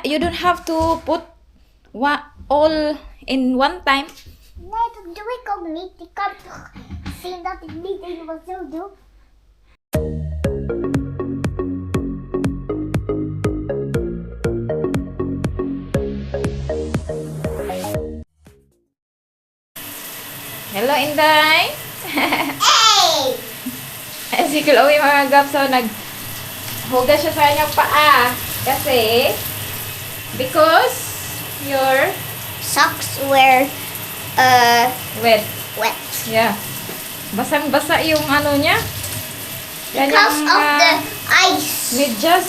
you don't have to put all in one time. Nee, dat doe ik ook niet. Ik kan toch zien dat ik niet helemaal zo doe. Hello, Inday! Hey! Si Chloe mga gaps, so naghugas siya sa kanyang paa. Kasi, because your Socks were wet. wet. Yeah. Basang-basa yung ano niya. Because of the ice. Medyas.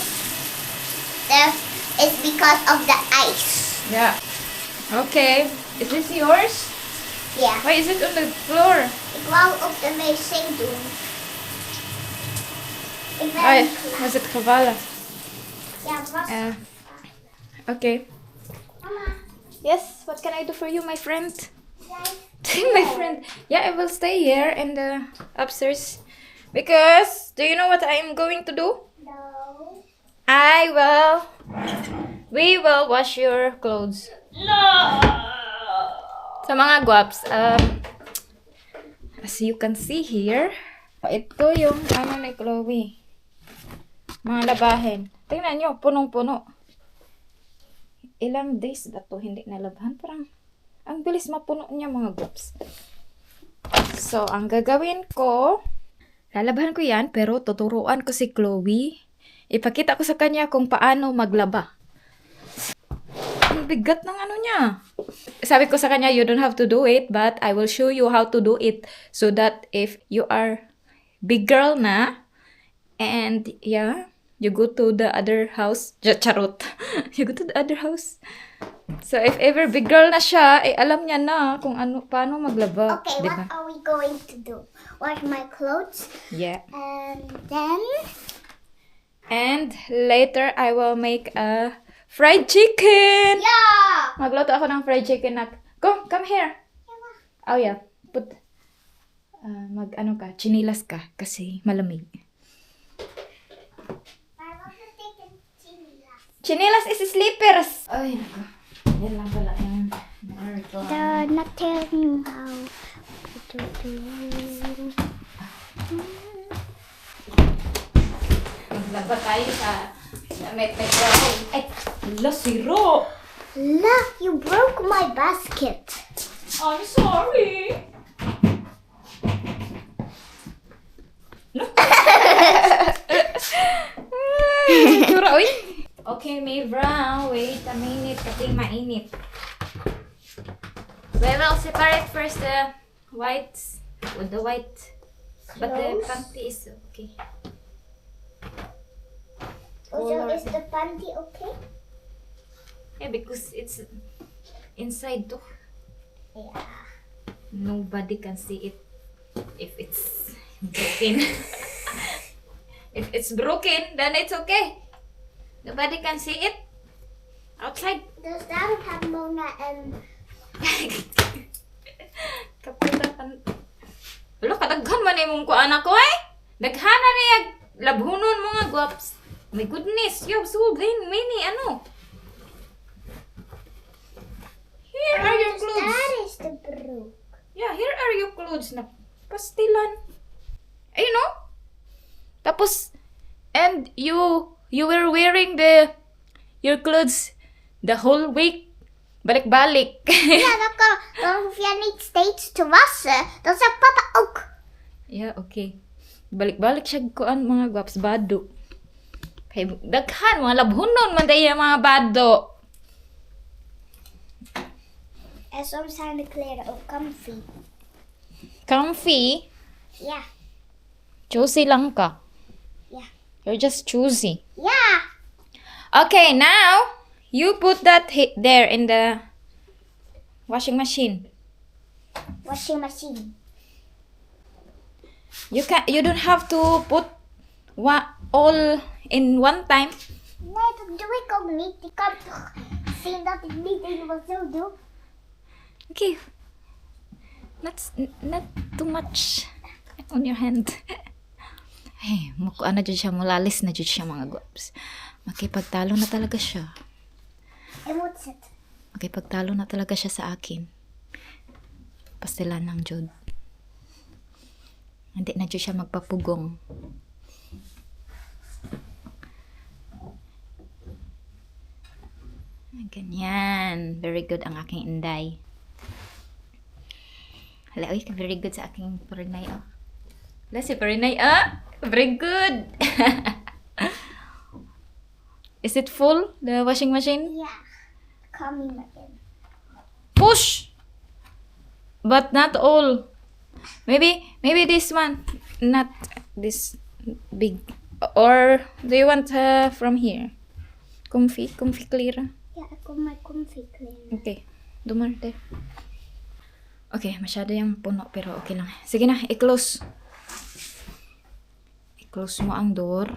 It's because of the ice. Yeah. Okay. Is this yours? Ja. Why is it on the floor? Ik wou op de wc doen. Ik ben Ay, klaar. was it kavala? Ja, was. Okay. Mama, Yes, what can I do for you, my friend? jij. My friend. Yeah, I will stay here in the upstairs. Because, do you know what I am going to do? No. We will wash your clothes. No. Sa mga guwaps, as you can see here, ito yung ano ni Chloe. Mga labahin. Tingnan nyo, punong-puno. Ilang days na to hindi nalabhan. Parang, ang bilis mapuno niya mga guwaps. So, ang gagawin ko, lalabahan ko yan, pero tuturuan ko si Chloe. Ipakita ko sa kanya kung paano maglaba. Ang bigat ng ano niya. Sabi ko sa kanya, you don't have to do it, but I will show you how to do it so that if you are big girl na, and yeah, you go to the other house, charot, you go to the other house. So if ever big girl na siya, alam niya na kung ano, paano maglaba. Okay, diba? what are we going to do? Wash my clothes. Yeah. And then. And later, I will make a fried chicken. Yeah! Magluto ako ng fried chicken na. Go, come here. Oh yeah, put ano ka, chinilas ka kasi malamig. I want to take a chinelas. Chinilas is slippers. Ay, nako. Yan lang pala yung narito. They're not telling you how to do. Maglaba tayo sa met-met brown. Ay, lasiro. Look, you broke my basket. I'm sorry. No. Tura, uy. Okay, May Brown. Wait a minute. Kasi mainit. We will separate first the whites with the white. But the Clothes. panty is okay. Also, is the panty okay? Yeah, because it's inside too. Yeah. Nobody can see it if it's broken. If it's broken, then it's okay. Nobody can see it outside. Does that have Mona and... Kapitatan. Wala, kadaghan man imong kuan ako eh. Daghana niya labhunon mga guwaps. My goodness, you have so many ano. Here are your clothes. That is the broke. Yeah, here are your clothes na pastilan. Ay, no? Tapos, and you were wearing your clothes the whole week. Balik-balik. Ja, dan hoef jij niet steeds te wassen. Dat zegt papa ook. Yeah, okay. Balik-balik siya kuan mga guwaps bado. Kay daghan mga labhunon man daya mga bado. En soms zijn de kleren ook comfy. Comfy. Ja. Choosy lang ka. Yeah. You're just choosy. Ja. Okay, now you put that there in the washing machine. Washing machine. You don't have to put all in one time. Nee, dat doe ik ook niet. Ik kan toch zien dat ik niet helemaal zo doe. Okay. Not too much on your hand. Ay, mukuan na dyan siya, mulalis na dyan siya mga guwaps. Makipagtalo na talaga siya. And what's it? Okay, pagtalo na talaga siya sa akin. Pastilan ng Jud. Hindi na Jud siya magpapugong. Ganyan. Very good ang aking inday. Hala, uy, very good sa aking Parinay, oh. Hala, si Parinay, ah! Very good! Is it full, the washing machine? Yeah. Coming again. Push! But not all. Maybe this one. Not this big. Or do you want from here? Comfy clear. Yeah, I got my comfy clean. Okay. Dumarte. Okay, masyado yung puno pero okay lang. Sige na, i-close. I-close mo ang door.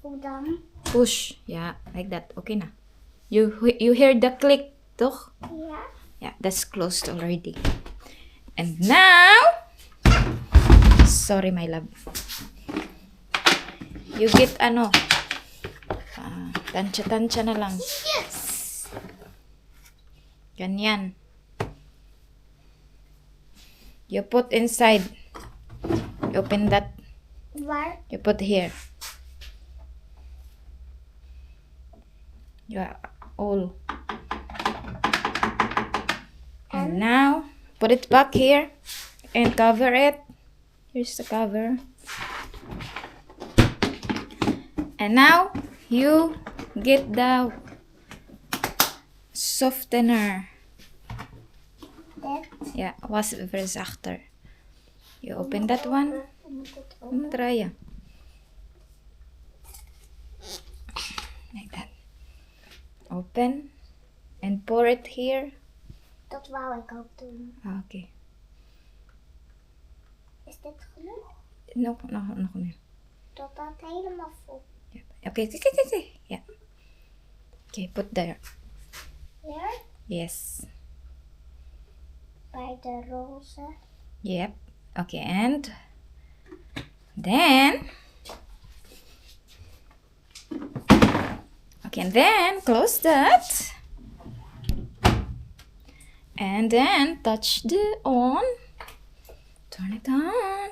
Hold on. Push. Yeah, like that. Okay na. You hear the click, toch? Yeah. Yeah, that's closed already. And now, sorry my love. You get tansya na lang. Yes. Ganyan. You put inside. You open that. Where? You put here. Yeah, all. And now, put it back here and cover it. Here's the cover. And now, you get the softener. That. Yeah, was verzachter. You open that one. Try. Like that. Open and pour it here. Dat wou ik ook doen. Okay. Is dit genoeg? Nog meer. Totdat helemaal vol. Okay. Yeah. Okay, put there. There? Yes. Bij de roze. Yep. Okay, and then close that. And then touch the on. Turn it on.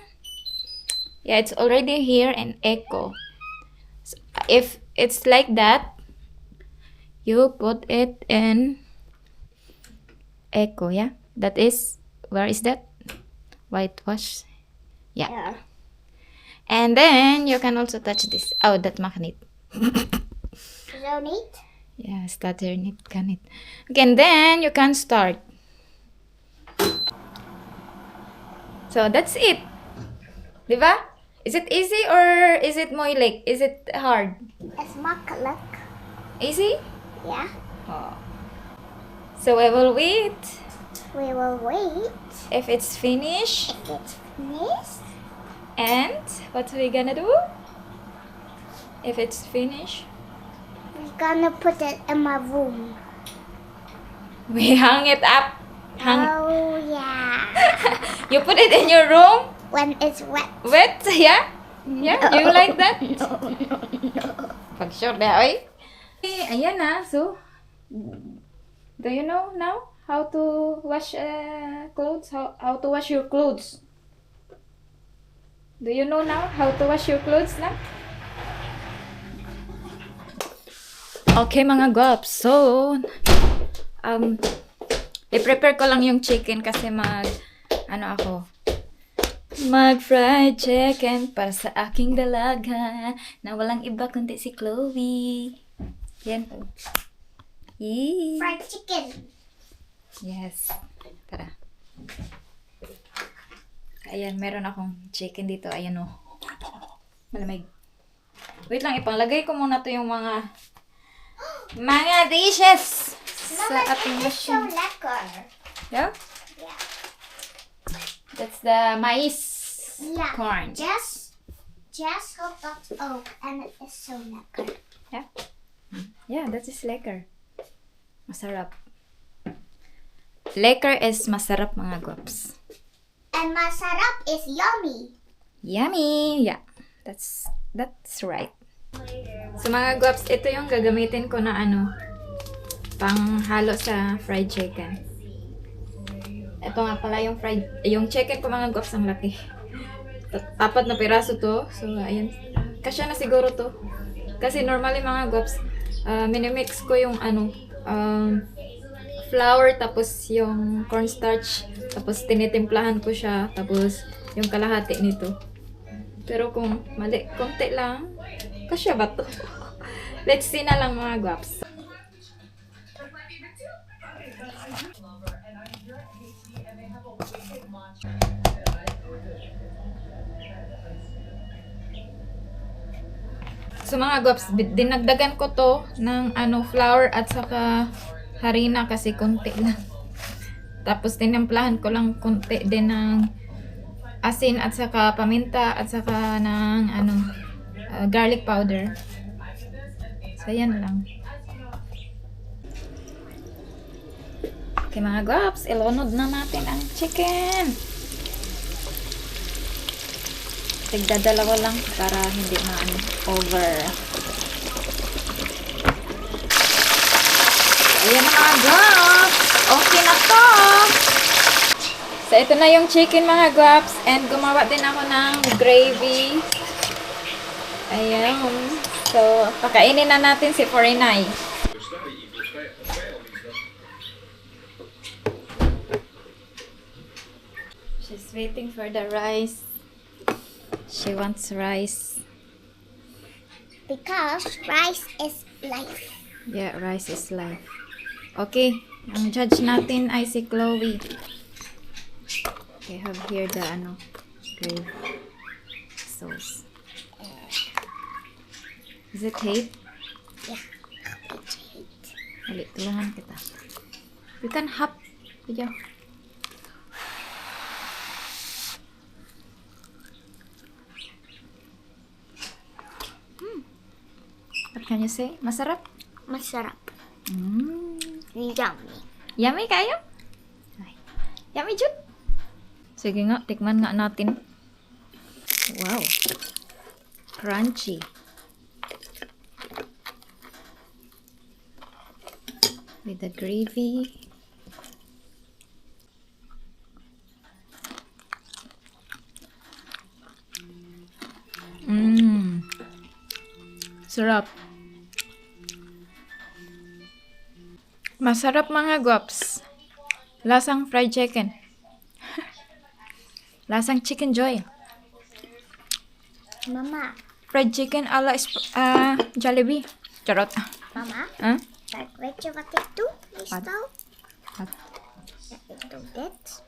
Yeah, it's already here in echo. So if it's like that, you put it in echo, yeah? That is, where is that? Whitewash. Yeah. Ja. And then you can also touch this. Oh, that magnet. Zo niet? Yeah, starter knit kan it. Okay, and then you can start. So that's it. Diba? Is it easy or is it moeilijk? Is it hard? Is makkelijk. Easy? Ja. Oh. So I will wait. We will wait. If it's finished. If it's finished. And what are we gonna do? If it's finished. We're gonna put it in my room. We hang it up. Oh yeah. You put it in your room? When it's wet. Wet? Yeah? Yeah? You like that? No. Pag sure na, oy. Ayan na. So, do you know now how to wash clothes? How to wash your clothes? Do you know now how to wash your clothes na? Okay mga guwaps. So, i-prepare ko lang yung chicken kasi mag-fried chicken para sa aking dalaga na walang iba kundi si Chloe. Yan po. Yee. Fried chicken. Yes. Tara. Ayan, meron akong chicken dito. Ayan o. Malamig. Wait lang, ipanglagay ko muna to yung mga dishes sa ating Mama, it's so machine. lekker. Yeah? Yeah. That's the mais Yeah. corn. Just hook that ook and it is so lekker. Yeah? Yeah, that is lekker. Masarap. Lekker is masarap mga guwaps. And masarap is yummy. Yummy! Yeah, that's right. So mga guwaps, ito yung gagamitin ko na Panghalo sa fried chicken. Ito nga pala yung chicken ko mga guwaps, ang laki. 4 na piraso to. So, ayan. Kasya na siguro to. Kasi normally mga guwaps, minimix ko yung flour, tapos yung cornstarch, tapos tinitimplahan ko siya, tapos yung kalahati nito. Pero kung mali, konti lang, kasya ba to? Let's see na lang mga guwaps. So mga guwaps, dinagdagan ko to ng flour at saka harina kasi konti lang. Tapos tinimplahan ko lang konti din ng asin at saka paminta at saka ng garlic powder. So yan lang. Okay mga guwaps, ilunod na natin ang chicken. Tigdadalawa lang para hindi over. Ayan na mga guwaps. Okay na to. So ito na yung chicken mga guwaps. And gumawa din ako ng gravy. Ayan. So pakainin na natin si Forinay. She's waiting for the rice. She wants rice. Because rice is life. Yeah, rice is life. Okay, ang judge natin ay si Chloe. Okay, have here the gravy sauce. Is it hate? Yeah, it's hate. Dali, tulungan kita. You can hop. Video. What can you say? Masarap? Masarap. Yummy. Yummy kayo? Ay, yummy jud. Sige nga, tikman nga natin. Wow. Crunchy. With the gravy. Sarap. Masarap mga guwaps. Lasang fried chicken. Lasang chicken joy. Mama. Fried chicken ala Jollibee. Charot. Mama. Huh? Vet je wat ik doe? Meestal. Wat? Ja, ik doe dit.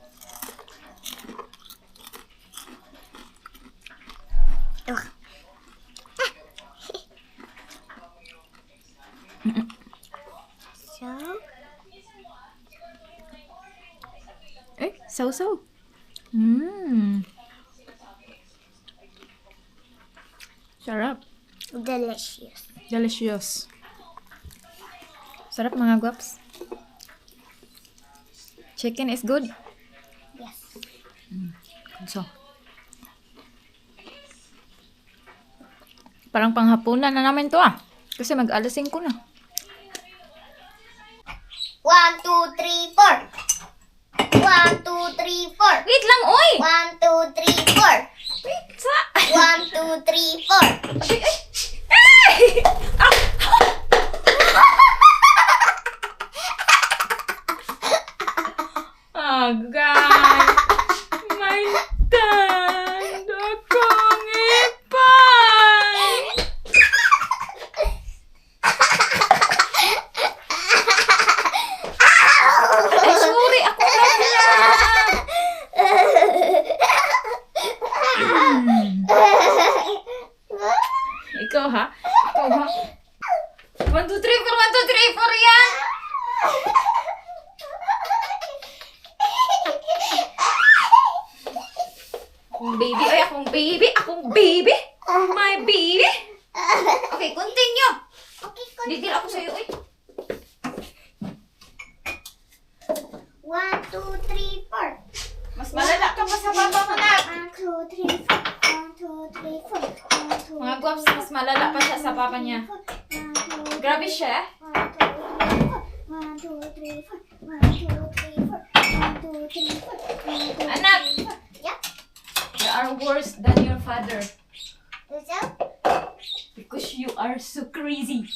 Ugh. So. Sausaw. Sarap. Delicious. Delicious. Sarap mga guwaps. Chicken is good. Yes. So. Parang panghapunan na namin to Kasi mag-alasing ko na. 1, 2, 3, 4. 1, 2, 3, 4. Wait lang, oy! 1, 2, 3, 4. Wait, sa... 1, 2, 3, 4. Ay! Agay! My dad! Akong ipay! Ay, sorry! Ako na lang! Ikaw ha? Ikaw ha? 1, 2, 3, 4! 1, 2, 3, 4 yan! Akong baby! Ay, akong baby! Akong baby! My baby! Okay, continue! Okay, Didil ako sa'yo, uy! 1, 2, 3, 4. Mas malala ka pa sa papa mo na! 1, 2, 3, 4. 1, 2, 3, 4. 1, 2, Mga guwaps, mas malala pa siya sa papa niya. Grabe siya. 1, 2, 3, 4. 1, 1, 2, 3, 4. 1, 2, 3, 4. 1, 2, 3, 4. 1, 2, 3, 4. Anak! Yeah. You are worse than your father. So? Because you are so crazy.